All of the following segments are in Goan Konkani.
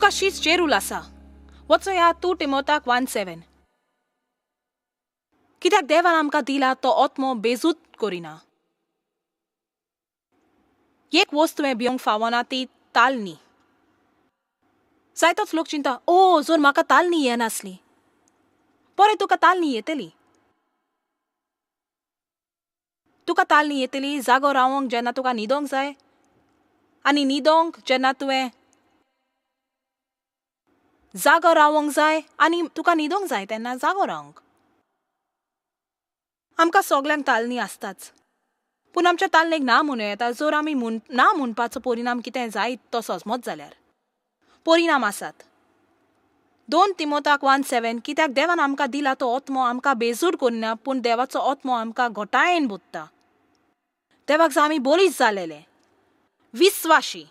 तुका शीस जेरूल आसा. वचोया 2 तिमोताक 1:7. कित्याक देवान आमकां दिला तो आत्मो बेजूत करिना. एक वस्त तुवें भिवंक फावना ती तालनी. जायतोच लोक चिंता, ओ जर म्हाका तालनी येनासली. बरें, तुका तालनी येतली. तुका तालनी येतली जागो रावंक जेन्ना तुका न्हिदोंक जाय, आनी न्हिदोंक जेन्ना तुवें जागो रावंक जाय आनी तुका न्हिदोंक जाय तेन्ना जागो रावंक. आमकां सगल्यांक तालनी आसताच, पूण आमच्या तालनेक ना म्हणूं येता. जर आमी ना म्हणपाचो परिणाम कितें जायत तो सजमत जाल्यार परिणाम आसात. 2 तिमोताक 1:7. कित्याक देवान आमकां दिला तो आत्मो आमकां बेजूड करिना, पूण देवाचो आत्मो आमकां घोटायेन बुदता. देवाक जाय आमी बरीच जालेले विस्वाशी,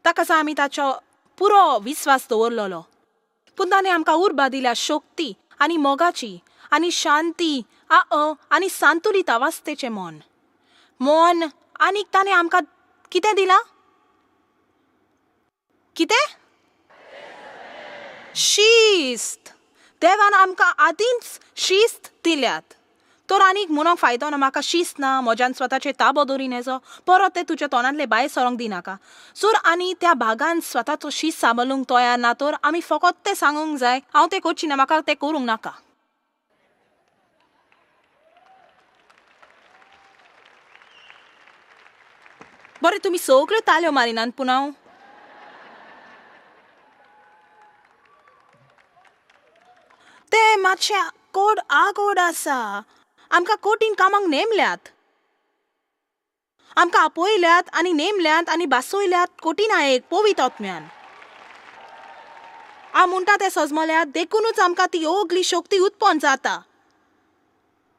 ताका जाय आमी ताचो पुरो विस्वास दवरलेलो. पूण ताणें आमकां उर्बा दिल्या शक्ती आनी मोगाची आनी शांती आनी सांतुलीत अवस्थेचें मन मन. आनीक ताणें आमकां कितें दिलां? कितें? शिस्त. देवान आमकां आदींच शिस्त दिल्यात. तर आनीक म्हणूंक फायदो ना म्हाका शिस्त ना, म्हज्यान स्वताचे ताबो दवरीन हेजो. परत ते तुज्या तोंडांतले भायर सरोंक दिनाका. जर आनी त्या भागान स्वताचो शिस्त सांबाळूंक तयार ना तर आमी फकत तें सांगूंक जाय, हांव तें करची ना, म्हाका तें करूंक नाका. बरें, तुमी सगळ्यो ताल्यो मारिनात, पूण हांव तें मातशें कोड आगोड आसा. आमकां कोटीन कामांक नेमल्यात, आमकां आपयल्यात आनी नेमल्यात आनी बासयल्यात कोटीना एक पवित्र आत्म्यान. हांव म्हणटा तें सजमल्यात, देखुनूच आमकां ती ओगली शक्ती उत्पन्न जाता.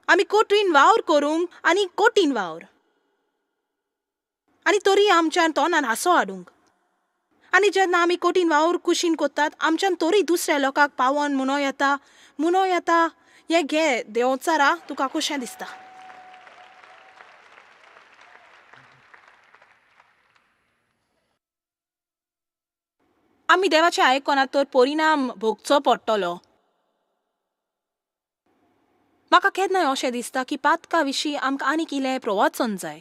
आमी कोटीन वावर करूंक आनी कोटीन वावर, आनी तरी आमच्यान तोंडान हांसो हाडूंक. आनी जेन्ना आमी कोटीन वावर कुशीन कोत्तात, आमच्यान तरी दुसऱ्या लोकांक पावोन म्हणूं येता, म्हणूं येता, हें घे देंवचारा, तुका कशें दिसता. आमी देवाचें आयकना तर परिणाम भोगचो पडटलो. म्हाका केन्नाय अशें दिसता की पातका विशीं आमकां आनीक इल्लें प्रवचन जाय.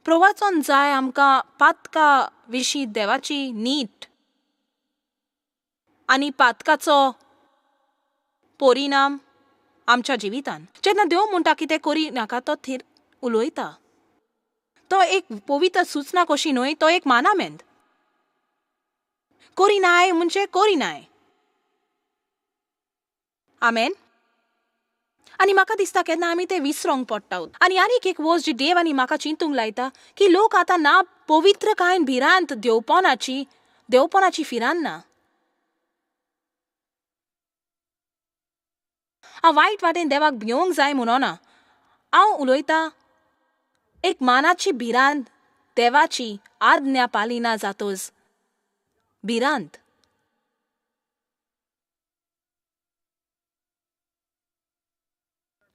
प्रवचन जाय आमकां पातका विशीं देवाची नीट आनी पातकाचो परिणाम आमच्या जिवितान. जेन्ना देव म्हणटा कितें करी नाका, तो थीर उलयता. तो एक पवित्र सुचना कशी न्हय, तो एक मानामेंद. करिनाय म्हणजे करिनाय. आमेन. आनी म्हाका दिसता केन्ना आमी ते विसरोंक पडटा. आनी आनीक एक वस्त जी देव आनी म्हाका चिंतूंक लायता की लोक आतां ना पवित्र कांय भिरांत देवपणाची, देवपणाची फिरान ना. हांव वायट वाटेन देवाक भिवंक जाय म्हणोना, हांव उलयता एक मानाची भिरांत देवाची आज्ञा पालिना जातोच भिरांत.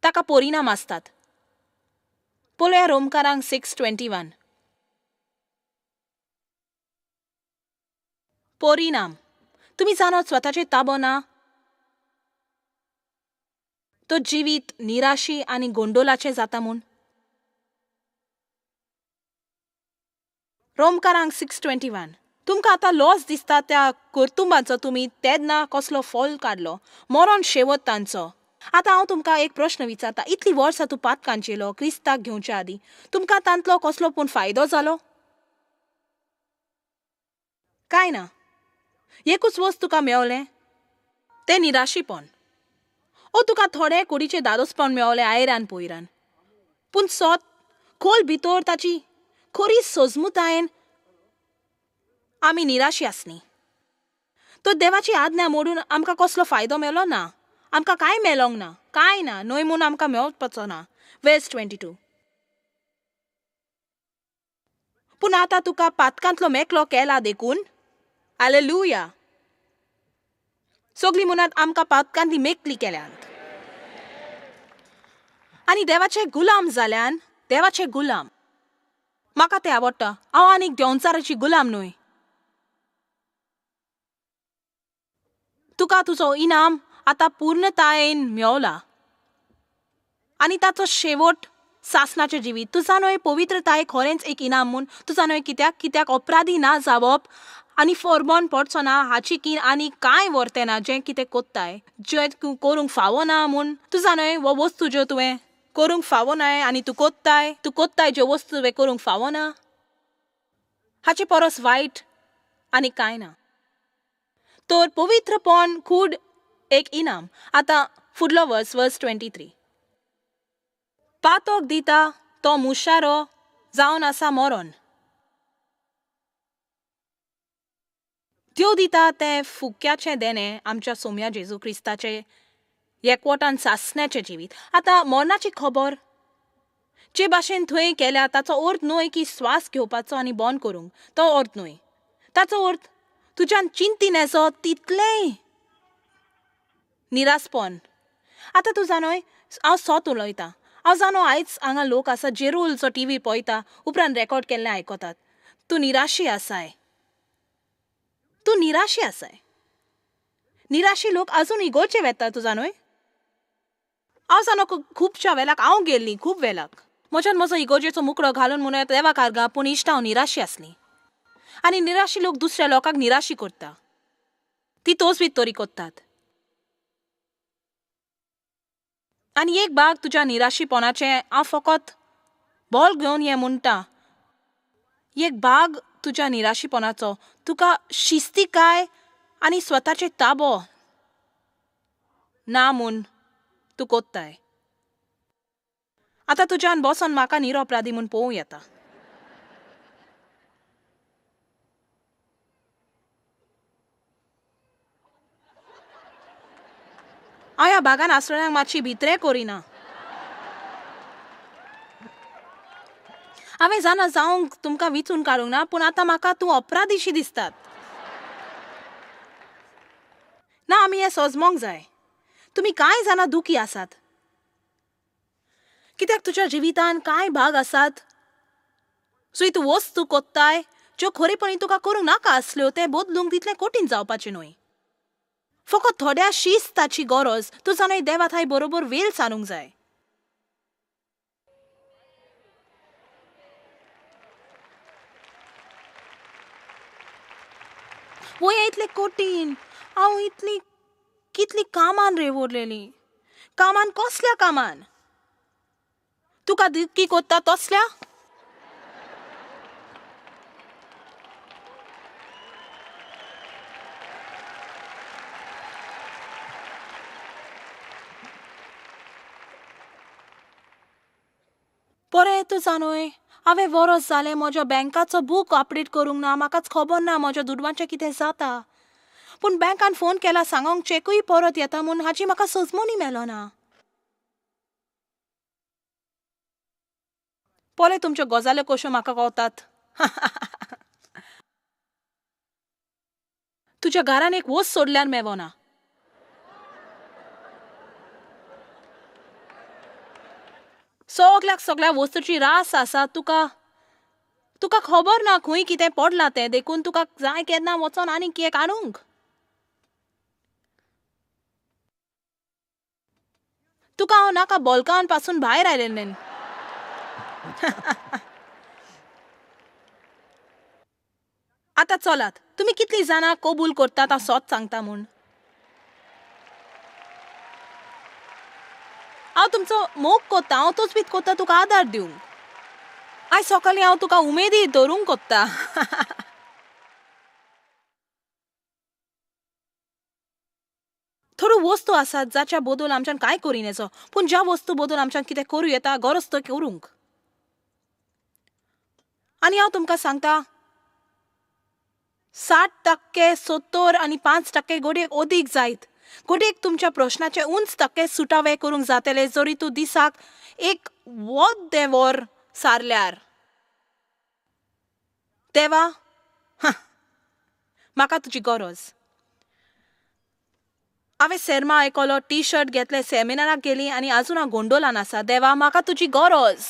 ताका परिणाम आसतात. पळया रोमकारांक 6:21. परिणाम. तुमी जाणा स्वताचे ताबो ना तो जिवीत निराशी आनी गोंडोलाचें जाता म्हूण. रोमकारांक 6:21. तुमकां आतां लॉस दिसता त्या कर्तुबांचो, तुमी तेन्ना कसलो फॉल काडलो, मरण शेवट तांचो. आतां हांव तुमकां एक प्रश्न विचारता, इतलीं वर्सां तूं पातकांचेलो क्रिस्ताक घेवच्या आदीं तुमकां तांतलो कसलो पूण फायदो जालो? कांय ना. एकूच वस्त तुका मेवलें तें निराशीपण. ओ तुका थोडे कुडीचें दादोसपण मेवलें आयरान पयरान, पूण सोत खोल भितर ताची खरी सजमुतायेन आमी निराशी आसली. तर देवाची आज्ञा मोडून आमकां कसलो फायदो मेवलो ना, आमकां कांय मेलोंक ना, कांय ना, न्हय म्हूण आमकां मेवपाचो ना. वेर्स 22. पूण आतां तुका पातकांतलो मेकलो केला देखून हालेलुया. सगळीं म्हणात आमकां पातकांतली मेकली केल्यांत आनी देवाचे गुलाम जाल्यान, देवाचे गुलाम. म्हाका तें आवडटा. हांव आनीक देंवचाराची गुलाम न्हय. तुका तुजो इनाम आतां पूर्णतायेन मेवला आनी ताचो शेवट सासनाचें जिवीत. तूं जाणोय पवित्रताय खरेंच एक इनाम म्हूण. तूं जाणोय कित्याक? कित्याक अपराधी ना जावप आनी फोरबोन पडचो ना हाची कीन आनी कांय व्हरतें ना जें कितें कोत्ताय, जें तूं करूंक फावो ना म्हूण. तूं जाणोय हो वस्तू ज्यो तुवें करूंक फावो नाय आनी तूं कोत्ताय, तूं कोत्ताय ज्यो वस्तू तुवें करूंक फावो ना, हाचे परस वायट आनी कांय ना. तर पवित्रपण कूड एक इनाम. आतां फुडलो वर्स, वर्स 23. पातोक दिता तो मुशारो जावन आसा मरण. त्यो दिता तें फुक्याचें देणें आमच्या सोम्या जेजू क्रिस्ताचें एकवटान सासण्याचें जिवीत. आतां मरणाची खबर जे भाशेन थंय केल्या ताचो अर्थ न्हय की स्वास घेवपाचो आनी बंद करूंक, तो अर्थ न्हय. ताचो अर्थ तुज्यान चिंतीन येसो तितलेंय निरासपण. आतां तूं जाणोय हांव सत उलयतां. हांव जाणो आयज हांगा लोक आसा जेरूलचो टी व्ही पळयता उपरांत रेकॉर्ड केल्लें आयकतात. तूं निराशी आसाय, तूं निराशी आसाय. निराशी लोक आजून इगोरचे वेता. तूं जाणोय हांव जाणो खुबश्या वेलाक हांव गेल्ली, खूब वेलाक म्हज्यान म्हजो इगोर्जेचो मुकडो घालून म्हणून देवा कारगा, पूण इश्ट हांव निराशी आसली. आनी निराशी लोक दुसऱ्या लोकांक निराशी करता, ती तोच तरी करतात. आनी एक भाग तुज्या निराशीपणाचें हांव फकत बॉल घेवन ये म्हणटा, एक भाग तुज्या निराशीपणाचो तुका शिस्तिकाय आनी स्वताचे ताबो ना म्हूण तूं कोत्ताय. आतां तुज्यान बसोन म्हाका निरपराधी म्हूण पळोवं येता. हांव ह्या बागान आसलेल्यांक मातशी भितरे करिना. हांवें जाणा जावंक तुमकां विचून काडूंक ना, पूण आतां म्हाका तूं अपराधीशी दिसतात. ना, आमी हें सोजमोंक जाय. तुमी कांय जाणां दुखी आसात कित्याक तुज्या जिवितान कांय भाग आसात सो तूं वस्तू कोत्ताय ज्यो खरेपणी तुका करूंक नाका आसल्यो, तें बदलूंक तितलें कठीण जावपाचें न्हय. फकत थोड्या शिस्ताची गरज. तूं जाणा देवा थाय बरोबर वेळ सारूंक जाय. वय इतलें कठीण, हांव इतली कितली कामान रेवरलेली. कामान कसल्या कामान? तुका दुखी कोत्ता तसल्या? बरें तूं जाणोय हांवें वरस जालें म्हज्या बँकाचो बूक अपडेट करूंक ना. म्हाकाच खबर ना म्हज्या दुडवांचें कितें जाता. पूण बँकान फोन केला सांगोंक चॅकूय परत येता म्हूण, हाची म्हाका सजमोनी मेळना. पळय तुमच्यो गजाल्यो कश्यो म्हाका कळतात. तुज्या घरान एक वस्त सोडल्यार मेवना. सगल्याक सगळ्या वस्तूची रास आसा. तुका तुका खबर ना खंय कितें पडलां तें, देखून तुका जाय केन्ना वचोन आनी कितें काडूंक. तुका हांव नाका बोलकान पासून भायर आयिल्लें. आतां चलात, तुमी कितलीं जाणां कबूल करतात हांव सत सांगता म्हूण. हांव तुमचो मोग कोत्ता, हांव तोच कोत्ता तुका आदार दिवंक. आयज सकाळीं हांव तुका उमेदी धरूंक कोत्ता. थोड्यो वस्तू आसात जाच्या बदल आमच्यान कांय करिनेचो, पूण ज्या वस्तू बदल आमच्यान कितें करूं येता गरज तो करूंक. आनी हांव तुमकां सांगता 60% 70 आनी 5% गोडयेक अदीक जायत. गोडयेक तुमच्या प्रश्नाचे उंच टक्के सुटावे करूंक जातले जरी तूं दिसाक एक वद्दें वर सारल्यार. देवा, म्हाका तुजी गरज. हांवें सेर्मा आयकलो, टी शर्ट घेतलें, सेमिनाराक गेली आनी आजून हांव गोंडोलान आसा. देवा, म्हाका तुजी गरज.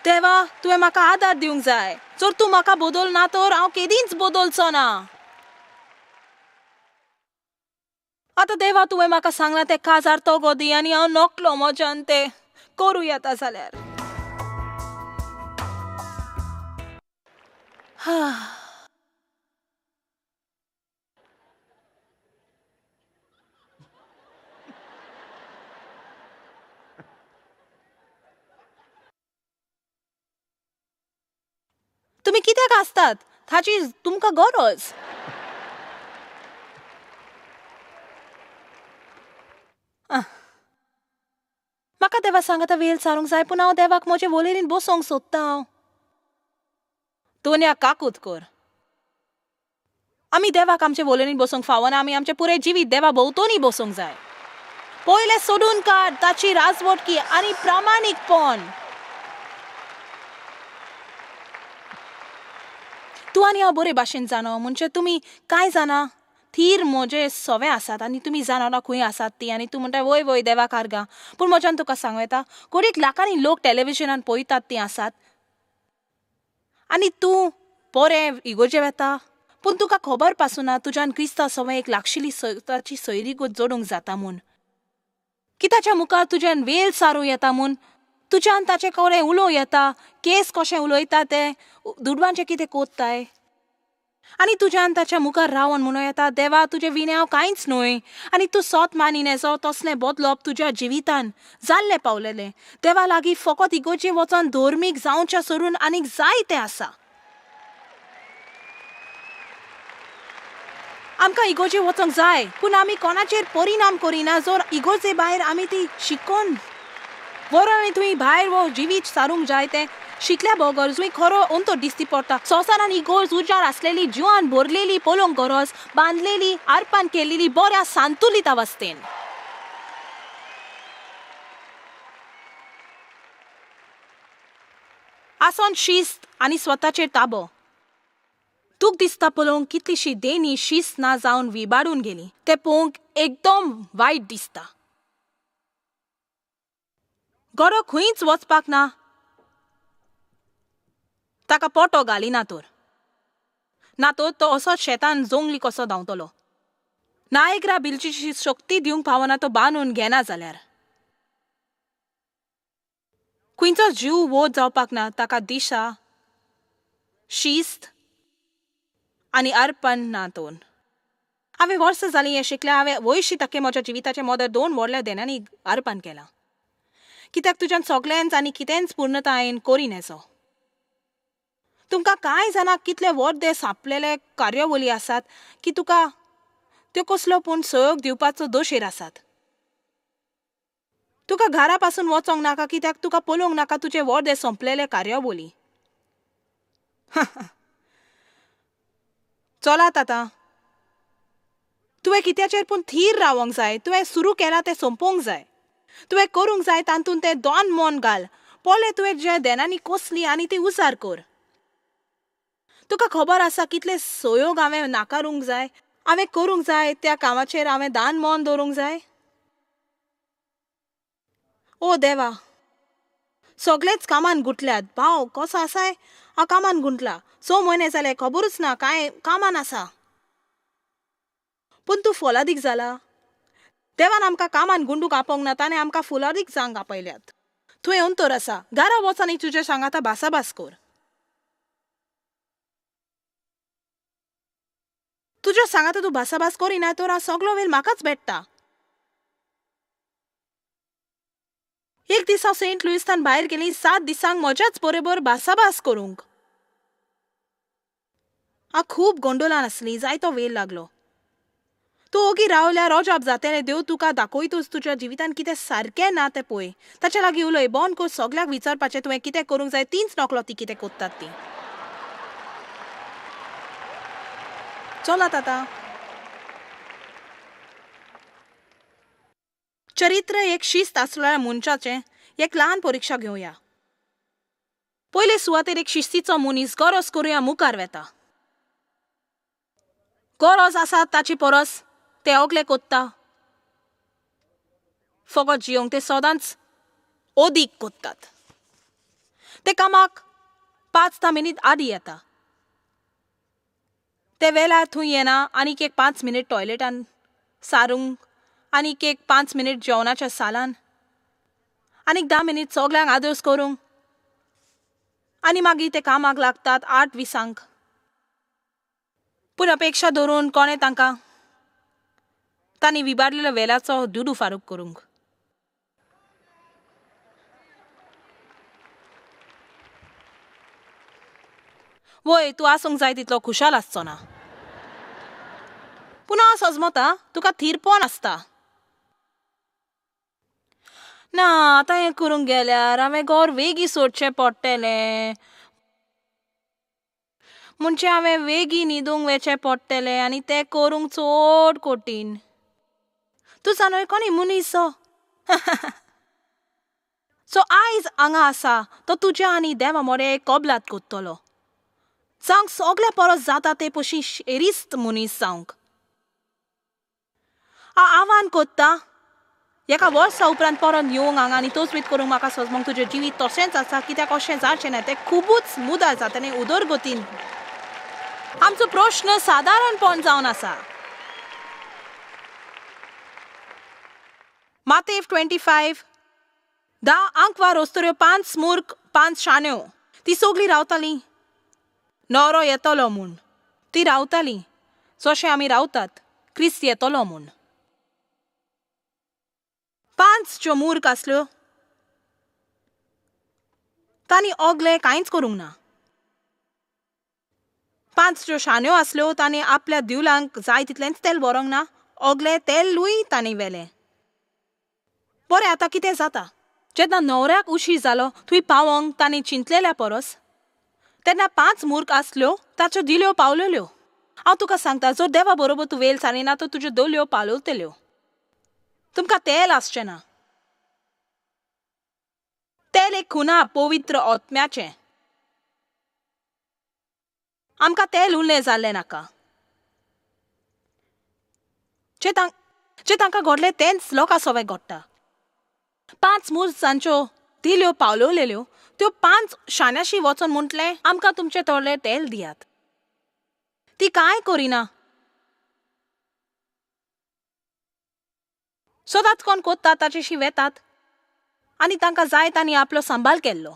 देवा तुवें म्हाका आदार दिवंक जाय, जर तूं म्हाका बदल ना तर हांव केदींच बदलचो ना. आतां देवा तुवें म्हाका सांगलां तें काजार तगो दी आनी हांव नकलो म्हज्यान तें करूं येता जाल्यार. तुमी कित्याक आसतात ताची तुमकां गरज. म्हाका देवा सांगता वेल सारूंक जाय, पूण हांव देवाक म्हजे वोलेरीन बसोंक सोदता. हांव दोनया काकूत कर. आमी देवाक आमचे वोलेरीन बसोंक फावना, आमी आमचें पुरें जिवीत देवा भोंवतणी बसोंक जाय. पयलें सोडून काड ताची राजवटकी आनी प्रामाणीकपण. तूं आनी हांव बरे भाशेन जाणो म्हणजे तुमी कांय जाणा थीर म्हजे सवे आसात आनी तुमी जाणा खंय आसात ती, आनी तूं म्हणटा वय वय देवा कारगा. पूण म्हज्यान तुका सांगू येता कोडीक लाखांनी लोक टॅलिविजनान पळयतात ती आसात आनी तूं बरें इगोर्जे वेता, पूण तुका खबर पासून ना तुज्यान क्रिस्तांव सवे एक लागशिल्ली ताची सोयरीगत जोडूंक जाता म्हूण, की ताच्या मुखार तुज्यान वेल सारूं येता म्हूण, तुज्यान ताचे कडेन उलोवं येता, केस कशें उलयता ते, दुडवांचें कितें कोत्ताय, आनी तुज्यान ताच्या मुखार रावन म्हणूं येता देवा तुजें विणे हांव कांयच न्हय, आनी तूं सोत मानिनेचो तसलें बदलप तुज्या जिवितान जाल्लें पावलेलें. देवा लागीं फकत इगोर्जे वचोन धर्मीक जावच्या सोडून आनीक जायतें आसा. आमकां इगोर्जे वचोंक जाय, पूण आमी कोणाचेर परिणाम करिना जर इगोर्जे भायर आमी ती शिकोन व्हरोन आनी तुवें भायर वो जिवीत सारूंक जाय तें शिकल्या बगर तुवें खरो अंतर दिसती पडटा. संवसारान इगोर्ज उजार आसलेली जिवान भरलेली पळोवंक गरज बांदलेली आर्पान केलेली बऱ्या सांतुलीत अवस्थेन. आसोन शिस्त आनी स्वताचेर ताबो. तुक दिसता पळोवंक कितलीशी देणी शिस्त ना जावन विबाडून गेली तें पळोवंक एकदम वायट दिसता. गरो खंयच वचपाक ना, ताका पोटो घालिना तर, ना तर तो असोच शेतान जोंगली कसो धांवतलो. नायग्रा बिलची शक्ती दिवंक पावना तो बांदून घेना जाल्यार खंयचो जीव वोत जावपाक ना. ताका दिशा शिस्त आनी अर्पण ना दोन. हांवें वर्सां जालीं हें शिकलें. हांवें वयशी ताके म्हज्या जिविताचें मोदर दोन व्हडल्या देनांनी अर्पण केलां, कित्याक तुज्यान सगळ्यांच आनी कितेंच पूर्णतायेन करीन हेचो. तुमकां कांय जाणां कितले वर्दे सापलेले कार्यावळी आसात की तुका त्यो कसलो पूण सहयोग दिवपाचो दोशेर आसात. तुका घरा पासून वचोंक नाका कित्याक तुका पळोवंक नाका तुजे वर्दे सोंपलेले कार्यावळी. चलात आतां तुवें कित्याचेर पूण थीर रावोंक जाय. तुवें सुरू केलां तें सोंपोवंक जाय. तुवें करूंक जाय तातूंत तें दोन मन घाल. पळय तुवें जे देनांनी कसली आनी ती उजार कर. तुका खबर आसा कितले सहयोग हांवें नाकारूंक जाय, हांवें करूंक जाय त्या कामाचेर हांवें दान मन दवरूंक जाय. ओ देवा सगळेच कामान गुंतल्यात. भाव कसो आसाय हांव कामान गुंतला, 6 म्हयने जाले खबरूच ना कांय कामान आसा. पूण तूं फोलादीक जाला. देवान आमकां कामान गुंडूक आपोवंक ना, ताणें आमकां फुलादीक जावंक आपयल्यात. तुवें अंतर आसा घरा वच आनी तुज्या सांगाता भासाभास कर. तुज्या सांगाता तूं भासाभास करिना तर हांव सगलो वेळ म्हाकाच भेट्टा. एक दीस हांव सेंट लुईसान भायर गेली 7 दिसांक म्हज्याच बरोबर भासाभास करूंक. हांव खूब गोंदोलान आसली, जायतो वेळ लागलो. तूं ओगी रावल्यार रोजाब जातेलें. देव तुका दाखयतूच तुज्या जिवितान कितें सारकें ना तें पळय. ताच्या लागीं उलय, बंद कर सगळ्याक विचारपाचें तुवें कितें करूंक जाय. तींच नकलो ती कितें कोत्तात ती. चलात आतां. चरित्र एक शिस्त आसलेल्या मनशाचें एक ल्हान परिक्षा घेवया. पयले सुवातेर एक शिस्तीचो मनीस गरज करुया मुखार वेता. गरज आसा ताची परस ते ओगले कोत्ता. फकत जियोंक ते सदांच ओदीक कोत्तात. ते कामाक 5-10 मिनीट आदी येता. ते वेळार थंय येना आनीक एक 5 मिनीट टॉयलेटान सारूंक, आनीक एक 5 मिनीट जेवणाच्या सालान, आनीक 10 मिनीट सगल्यांक आदोस करूंक, आनी मागीर ते कामाक लागतात 8:20. पूण अपेक्षा धरून कोणें तांकां तांणी विबारलेल्या वेळाचो दुडू फारूक करूंक. वय, तूं आसूंक जाय तितलो खुशाल आसचो ना, पूण हांव सजमता तुका थीरपण आसता. ना आतां हें करूंक गेल्यार हांवें घर वेगीं सोडचें पडटलें, म्हणजे हांवें वेगीं न्हिदूंक वचचें पडटलें आनी तें करूंक चड कठीण. तूं जाणय कोणी मनीस सो सो आयज हांगा आसा तो तुज्या आनी देवा मोरे कबलात कोत्तलो जावंक सगल्या परस जाता ते पशी एरिस्त मनीस जावंक. हांव आव्हान कोत्ता एका वर्सा उपरांत परत येवंक हांगा आनी तोच वीत करूंक म्हाका सजमोंक तुजें जिवीत तशेंच आसा, कित्याक अशें जावचें ना. तें खुबूच मुदार जाता उदरगतीन. आमचो प्रश्न सादारणपण जावन आसा. मातेव 25 10 आंकवार वस्तुऱ्यो 5 मूर्ख 5 शाण्यो. ती सगळीं रावतालीं नवरो येतलो म्हूण. ती रावतालीं जशें आमी रावतात क्रिस्त येतलो म्हूण. 5 ज्यो मूर्ख आसल्यो तांणी ओगलें कांयच करूंक ना. 5 ज्यो शाण्यो आसल्यो तांणी आपल्या दिवलांक जाय तितलेंच तेल व्हरूंक ना, ओगलें तेलूय तांणी व्हेलें. बरें, आतां कितें जाता जेन्ना न्हवऱ्याक उशीर जालो थंय पावोंक तांणी चिंतलेल्या परस, तेन्ना 5 मूर्ख आसल्यो ताच्यो दिल्यो पावलेल्यो. हांव तुका सांगता, जर देवा बरोबर तूं वेल सारिना तर तुज्यो दल्यो पावलतल्यो. तुमकां तेल आसचें ना. तेल एक खुना पवित्र आत्म्याचें. आमकां तेल उरलें जाल्लें नाका. जें तांकां घडलें तेंच लोकां सवें घडटा. 5 मूर्ख जांच्यो दिल्यो पावलवलेल्यो त्यो 5 शाण्याशी वचून म्हटलें आमकां तुमचें थोडें तेल दियात. ती कांय करिना. सदांच कोण कोत्ता ताचेशी वेतात आनी तांकां जाय तांणी आपलो सांबाळ केल्लो.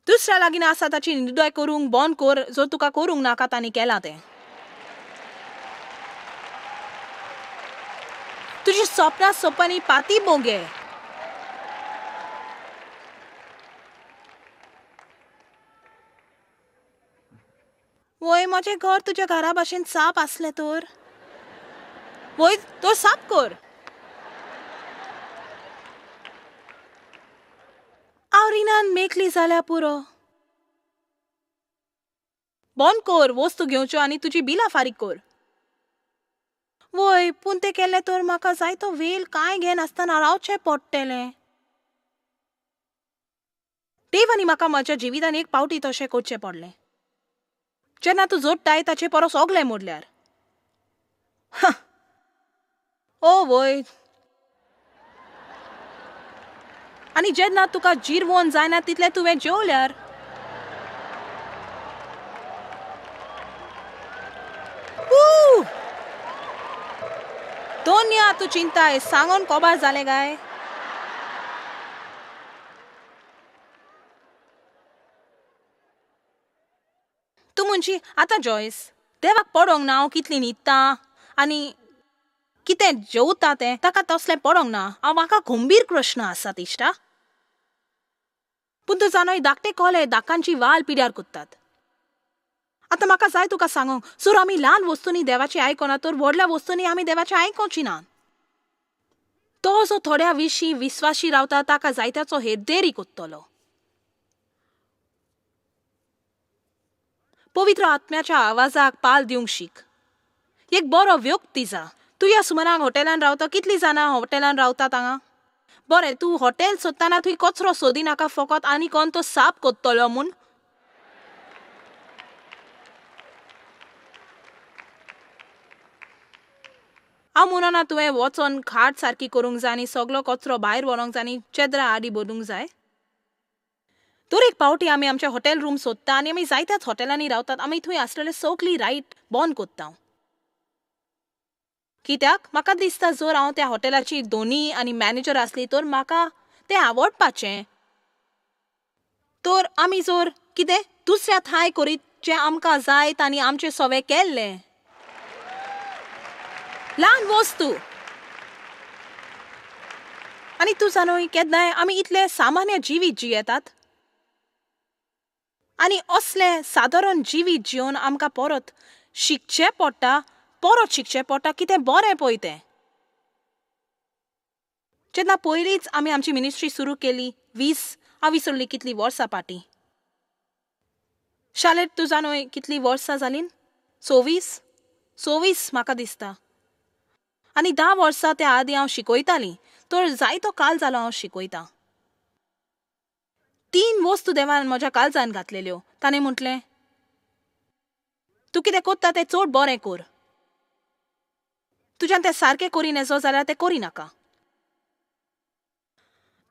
दुसऱ्या लागीं आसा ताची निदय करूंक बंद कर, जर तुका करूंक नाका तांणी केलां तें. तुजी सपनां सपनी पाती बोगे. वय, म्हजें घर तुज्या घरा भाशेन साप आसलें तर वय तो साप कर. हांव रिणान मेकली जाल्या पुरो. बंद कर वस्तू घेवच्यो आनी तुजी बिलां फारीक कर. वय, पूण तें केलें तर म्हाका जायतो वेळ कांय घेनासतना रावचें पडटलें. देव आनी म्हाका म्हज्या जिवितान एक पावटी तशें करचें पडलें. जेन्ना तूं जोडटाय ताचे परस ओगलें मोडल्यार. ओ वय, आनी जेन्ना तुका जिरवोन जायना तितलें तुवें जेवल्यार. दोनया तूं चिंताय सांगोन कोबार जालें काय? तूं म्हणशी आतां जॉयस देवाक पडोंक ना हांव कितली न्हिदता आनी कितें जेवता तें ताका तसलें पडोंक ना. हांव म्हाका गंभीर प्रश्न आसात इश्टा. पूण तूं जाणय धाकटे कोले धाकांची वाल पिड्यार कोत्तात. आतां म्हाका जाय तुका सांगोंक, जर आमी ल्हान वस्तूंनी देवाचें आयकना तर व्हडल्या वस्तूंनी आमी देवाचें आयकोची ना. तो जो थोड्या विशीं विस्वाशी रावता ताका जायत्याचो हेदेरी कोत्तलो. पवित्र आत्म्याच्या आवाजाक पाल दिवंक शीक. एक बरो व्यक्ती जा. तूं ह्या सुमाराक हॉटेलान रावता. कितलीं जाणां हॉटेलान रावतात हांगा? बरें, तूं हॉटेल सोदतना थंय कचरो सोदिनाका फकत आनी कोण तो साप कोत्तलो म्हूण. हांव म्हणना तुवें वचोन खाट सारकी करूंक जाय आनी सगलो कचरो भायर व्हरूंक जाय आनी चेदरां आडी बदलूंक जाय. तर एक पावटी आमी आमच्या हॉटेल रूम सोदता आनी आमी जायत्याच हॉटेलांनी रावतात. आमी थंय आसलेले सगळी रायट बंद करता. कित्याक म्हाका दिसता जर हांव त्या हॉटेलाची दोनी आनी मॅनेजर आसली तर म्हाका तें आवडपाचें. तर आमी जर कितें दुसऱ्या थांय करीत जें आमकां जाय आनी आमचें सवे केल्लें ल्हान वस्तू. आनी तूं जाणूय केन्नाय आमी इतले सामान्य जिवीत जियेतात आनी असलें सादारण जिवीत जिवन आमकां परत शिकचें पडटा, परत शिकचें पडटा कितें बरें पळय तें. जेन्ना पयलींच आमी आमची मिनिस्ट्री सुरू केली 20 हांव विसरली कितलीं वर्सां फाटीं. शालेंत तूं जाणूय कितलीं वर्सां जालीं? 26 म्हाका दिसता. आनी 10 वर्सां त्या आदीं हांव शिकयतालीं तर जायतो काल जालो हांव शिकयतां. 3 वस्तू देवान म्हज्या काळजान घातलेल्यो. ताणें म्हटलें तूं कितें करता तें चड बरें कर, तुज्यान तें सारकें करी नेजो जाल्यार तें करिनाका.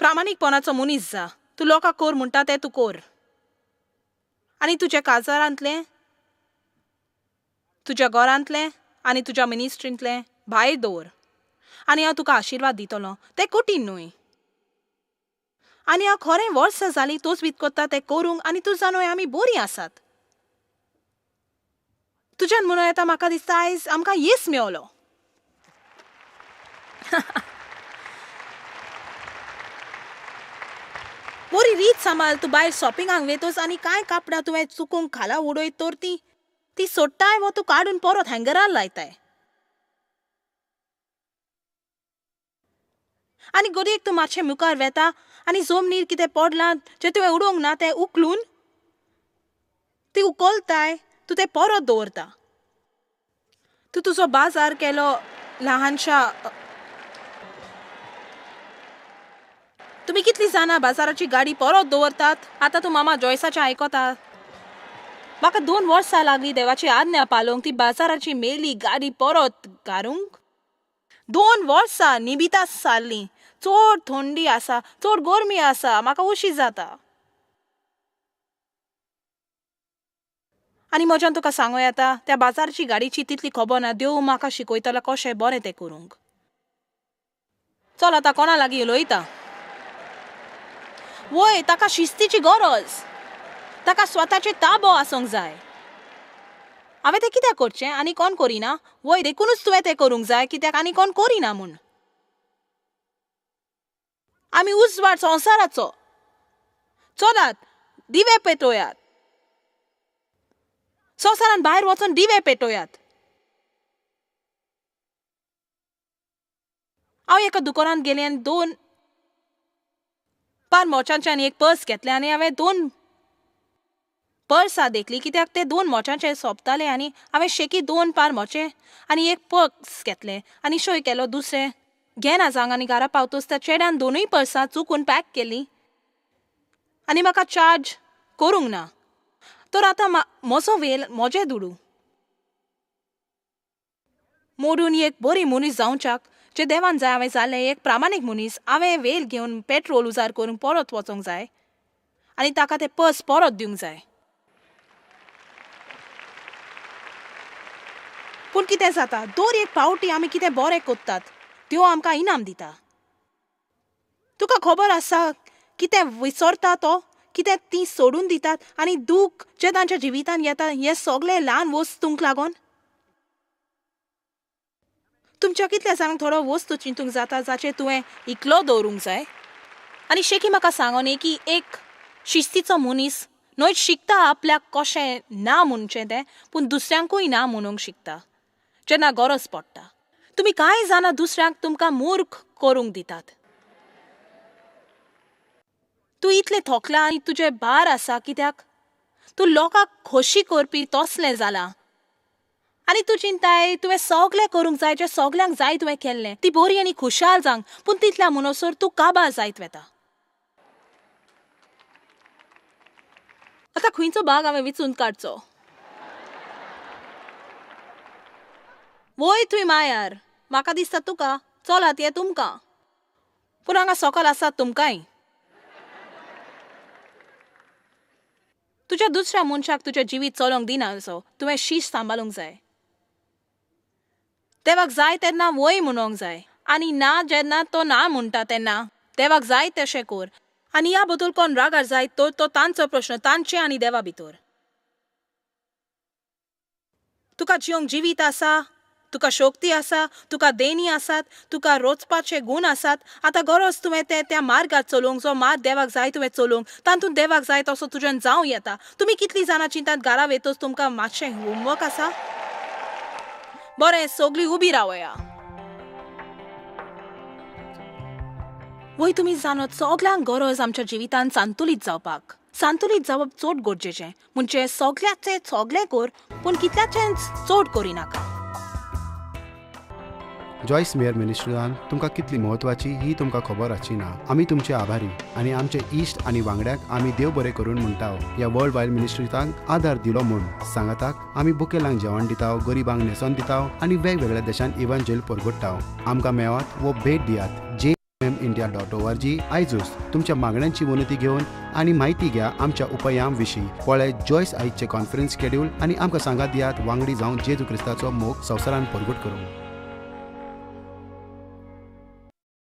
प्रामाणीकपणाचो मनीस जा, तूं लोकांक कर म्हणटा तें तूं कर. आनी तुज्या काजारांतलें, तुज्या घरांतलें आनी तुज्या मिनिस्ट्रींतलें भायर दवर आनी हांव तुका आशिर्वाद दितलो. तें कठीण न्हय. आनी हांव खरें वर्सां जालीं तोच बीत करता तें करूंक आनी तूं जाणूय आमी बरीं आसात. तुज्यान म्हणूं येता म्हाका दिसता आयज आमकां येस मेवलो. बरी रीत सांबाळ, तूं भायर शॉपिंगाक वेतोच आनी कांय कापडां तुवें चुकूंक खाला उडयत तर ती ती सोडटाय वो तूं काडून परत हँगरार लायताय. आनी गरयेक तूं मातशें मुखार वेता आनी जमनीर कितें पडलां जें तुवें उडोवंक ना तें उखलून ती उखलताय, तूं तें परत दवरता. तूं तुजो बाजार केलो ल्हानशा. तुमी कितली जाणां बाजाराची गाडी परत दवरतात? आतां तूं मामा जॉयसाचें आयकता. म्हाका 2 वर्सां लागलीं देवाची आज्ञा पालोवंक ती बाजाराची मेली गाडी परत घालूंक. 2 वर्सां निबिता सारलीं. चड थंडी आसा, चड गरमी आसा, म्हाका उशीर जाता. आनी म्हज्यान तुका सांगूं येता त्या बाजारची गाडीची तितली खबर ना. देव म्हाका शिकयतलो कशें बरें तें करूंक. चल आतां कोणा लागीं उलयता. वय ताका शिस्तीची गरज, ताका स्वताचे ताबो आसूंक जाय. हांवें तें कित्याक करचें आनी कोण करिना? वय देखुनूच तुवें तें करूंक जाय कित्याक आनी कोण करिना म्हूण. आमी उजवाड संवसाराचो. चलात दिवे पेटोयात, संवसारान भायर वचून दिवे पेटोयात. हांव एका दुकानांत गेलें आनी 2 पार मोचांचें आनी एक पर्स घेतलें आनी हांवें 2 पर्सां देखली कित्याक ते 2 मोचांचे सोंपताले आनी हांवें शेकी 2 पार मोचे आनी एक पर्स घेतलें आनी शोय केलो दुसरें घेना जावंक. आनी घरा पावतोच त्या चेड्यान 2 पर्सां चुकून पॅक केलीं आनी म्हाका चार्ज करूंक ना. तर आतां म्हजो वेल म्हजें दुडू मोडून एक बरी मनीस जावच्याक जे देवान जाय हांवें जालें एक प्रामाणीक मनीस. हांवें वेल घेवन पेट्रोल उजार करूंक परत वचोंक जाय आनी ताका तें पर्स परत दिवंक जाय. पूण कितें जाता, दर एक पावटी आमी कितें बरें करतात त्यो आमकां इनाम दिता. तुका खबर आसा कितें विसरता तो, कितें ती सोडून दितात आनी दूख जें तांच्या जिवितान येता हें सगळें ल्हान वस्तूंक लागून. तुमच्या कितल्या जाणांक थोडो वस्तू चिंतूंक जाता जाचें तुवें इकलो दवरूंक जाय? आनी शेकी म्हाका सांगो न्ही की एक शिस्तीचो मनीस न्हय शिकता आपल्याक कशें ना म्हणचें तें, पूण दुसऱ्यांकूय ना म्हणूंक शिकता जेन्ना गरज पडटा. तुमी कांय जाणां दुसऱ्यांक तुमकां मूर्ख करूंक दितात. तूं इतलें थोकलां आनी तुजें भार आसा कित्याक तूं लोकांक खोशी करपी तसलें जालां आनी तूं चिंताय तुवें सगळें करूंक जाय जें सगल्यांक जाय तुवें केल्लें. ती बरी आनी खुशाल जावंक, पूण तितल्या म्हणसर तूं काबार जायत वता. आतां खंयचो भाग हांवें विचून काडचो? वय थंय मायार म्हाका दिसता तुका चलात ये तुमकां, पूण हांगा सकल आसात तुमकांय. तुज्या दुसऱ्या मनशाक तुजें जिवीत चलोवंक दिना सो तुवें शीश सांबाळूंक जाय. देवाक जाय तेन्ना वय म्हणूंक जाय आनी ना जेन्ना तो ना म्हणटा तेन्ना देवाक जाय तशें कर. आनी ह्या बद्दल कोण रागार जाय तर तो तांचो प्रश्न, तांचे आनी देवा भितर. तुका जिवंक जिवीत आसा, तुका शक्ती आसा, तुका देणी आसात, तुका रोचपाचे गूण आसात. आतां गरज तुवें ते त्या मार्गार चलोवंक, जो मार्ग देवाक जाय तुवें चलोवंक, तातूंत देवाक जाय तसो तुज्यान जावं येता. तुमी कितलीं जाणां चिंतात घरा वेतच तुमकां मातशें होमवर्क आसा? बरें, सगळीं उबी रावया. वय तुमी जाणत सगल्यांक गरज आमच्या जिवितांत संतुलीत जावपाक. संतुलीत जावप चड गरजेचें, म्हणजे सगल्याचें सगळें कर पूण कितल्याचेंच चड करिनाका. जॉयस मेयर मिनिस्ट्रीन तुमकां कितली म्हत्वाची ही तुमकां खबर आसची ना. आमी तुमचे आभारी आनी आमचे इश्ट आनी वांगड्याक आमी देव बरें करून म्हणटा ह्या वर्ल्ड वायड मिनिस्ट्रींक आदार दिलो म्हूण. सांगाताक आमी बुकेलांक जेवण दिता, गरिबांक न्हेसोन दिता आनी वेगवेगळ्या देशांत इव्हांजेल परगट्टा. आमकां मेळात वो भेट दियात jmindia.org. आयजूच तुमच्या मागण्यांची विनंती घेवन आनी म्हायती घ्या आमच्या उपायां विशीं. पळय जॉयस आयजचें कॉन्फरन्स शेड्यूल आनी आमकां सांगात दियात वांगडी जावन जेजू क्रिस्ताचो मोग संवसारान परगट करूंक.